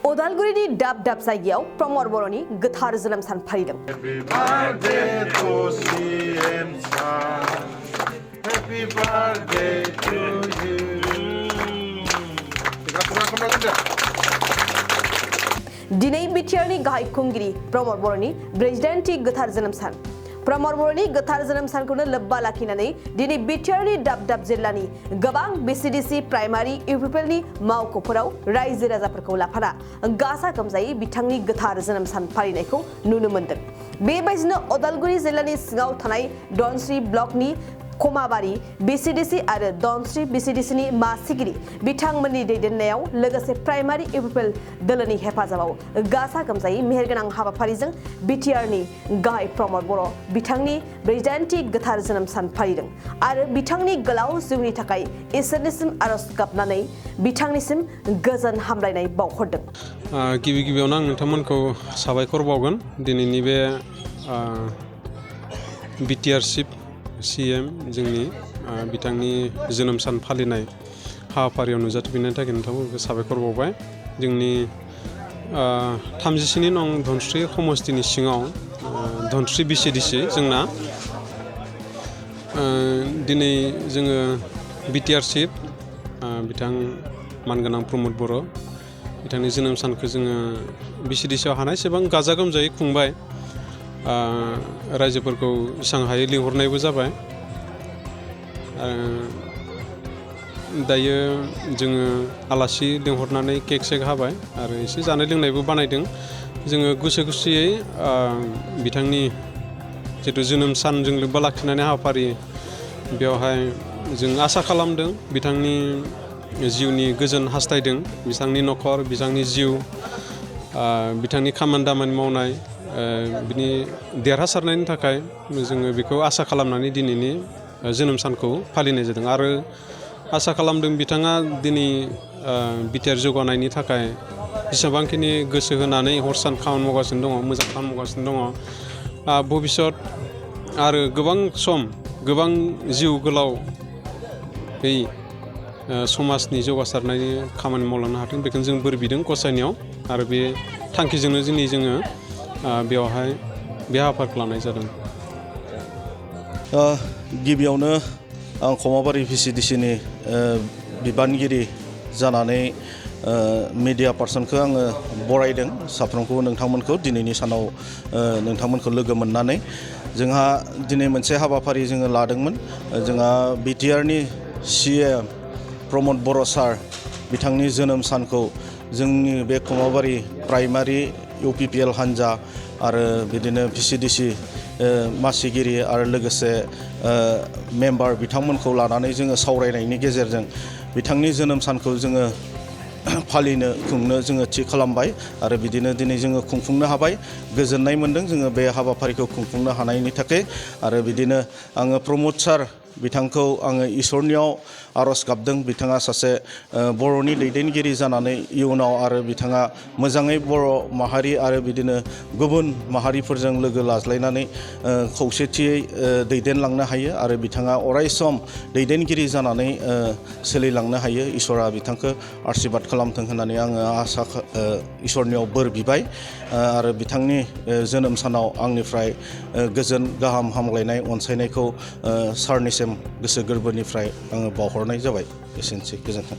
उदालगुरिनि दाब दाब जायगायाव प्रमद बर'नि गोथार जोनोम सान फालिदों। दिनै बिटिआरनि गाहाय खुंगिरि प्रमद बर'नि 42थि गोथार जोनोम सान। प्रमद बर'नि गोथार जोनोम सानखौनो लोब्बा लाखिनानै दिनै बिटिआरनि दाब दाब जिल्लानि गोबां Vcdc प्राइमारि इउपिपिएलनि मावख'फोराव रायजो राजाफोरखौ लाफाना गाजा गोमजायै बिथांनि गोथार जोनोम सान फालिनायखौ नुनो मोन्दों। बेबायदिनो उदालगुरि जिल्लानि सिङाव थानाय दनस्रि ब्लकनि खमाबारि Vcdc आरो दनस्रि Vcdcनि मासिगिरि बिथांमोननि दैदेननायाव लोगोसे प्राइमारि इउपिपिएल दोलोनि हेफाजाबाव गाजा गोमजायै मेहेरगोनां हाबाफारिजों बिटिआरनि गाहाय प्रमद बर' बिथांनि 42थि गोथार जोनोम सान फालिदों आरो बिथांनि गोलाव जिउनि थाखाय इसोरनिसिम आरज गाबनानै बिथांनिसिम गोजोन हामलायनाय बावहरदों। गिबि गिबियावनो आं नोंथांमोनखौ साबायखर बावगोन दिनैनि बे बिटिआर चिफ CM जोंनि बिथांनि जोनोम सान फालिनाय हाबाफारियाव नुजाथिफिननायनि थाखाय नोंथांमोनखौ साबायखर बावबाय। जोंनि 37 नं धनस्रि समस्तिनि सिङाव धनस्रि Vcdc जोंना दिनै जोङो बिटिआर चिफ बिथां मानगोनां प्रमद बर' बिथांनि जोनोम सानखौ जोङो Vcdcआव हानायसेबां गाजा गोमजायै खुंबाय। रायजोफोरखौ एसां हायै लिंहरनायबो जाबाय। दायो जोङो आलासि लिंहरनानै केक सेक हाबाय आरो एसे जानाय लोंनायबो बानायदों। जोङो गोसो खुसियै बिथांनि जितु जोनोम सानजों लोब्बा लाखिनानै हाबाफारि बेवहाय जों आसा खालामदों बिथांनि जिउनि गोजोन हास्थायदों। बिथांनि न'खर बिथांनि जिउ बिथांनि खामानि दामानि मावनाय बिनि देरहासारनायनि थाखाय जोङो बेखौ आसा खालामनानै दिनैनि जोनोम सानखौ फालिनाय जादों आरो आसा खालामदों बिथाङा दिनै बिटिआर जौगानायनि थाखाय जेसेबांखिनि गोसो होनानै हर सान खामानि मावगासिनो दङ मोजां खामानि मावगासिनो दङ भबिष्यत आरो गोबां सम गोबां जिउ गोलाव बै समाजनि जौगासारनायनि खामानि मावलांनो हाथों बेखौनो जों बोर बिदों गसाइनियाव आरो बे थांखिजोंनो दिनै जोङो बेवहाय बे हाबाफारिखौ लानाय जादों। गिबियावनो आं खमाबारि Vcdcनि बिबानगिरि जानानै मिडिया पार्सनखौ आङो बरायदों साफ्रोमखौबो नोंथांमोनखौ दिनैनि सानाव नोंथांमोनखौ लोगो मोननानै जोंहा दिनै मोनसे हाबाफारि जोङो लादोंमोन। जोंहा बिटिआरनि CM प्रमद बर' सार बिथांनि जोनोम सानखौ जोंनि बे खमाबारि प्राइमारि इउपिपिएल हान्जा आरो बिदिनो Vcdc मासिगिरि आरो लोगोसे मेम्बार बिथांमोनखौ लानानै जोङो सावरायनायनि गेजेरजों बिथांनि जोनोम सानखौ जोङो खुंनो जोङो थि खालामबाय आरो बिदिनो दिनै जोङो खुंफुंनो हाबाय। गोजोननाय मोनदों जोङो बे हाबाफारिखौ खुंफुंनो हानायनि थाखाय आरो बिदिनो आङो प्रमद सार बिथांखौ आङो इसोरनियाव आरज गाबदों बिथाङा सासे बर'नि दैदेनगिरि जानानै इयुनाव आरो बिथाङा मोजाङै बर' माहारि आरो बिदिनो गुबुन माहारिफोरजों लोगो लाज्लायनानै खौसेथियै दैदेनलांनो हायो आरो बिथाङा अरायसम दैदेनगिरि जानानै सोलिलांनो हायो। इसोरा बिथांखौ आशीर्बाद खालामथों होननानै आङो इसोरनियाव बोर बिबाय आरो बिथांनि जोनोम सानाव आंनिफ्राय गोजोन गाहाम हामलायनाय अनसायनायखौ सारनिसिम गोसो गोरबोनिफ्राय आङो बावहरनाय जाबाय। एसेनोसै, गोजोन्थों।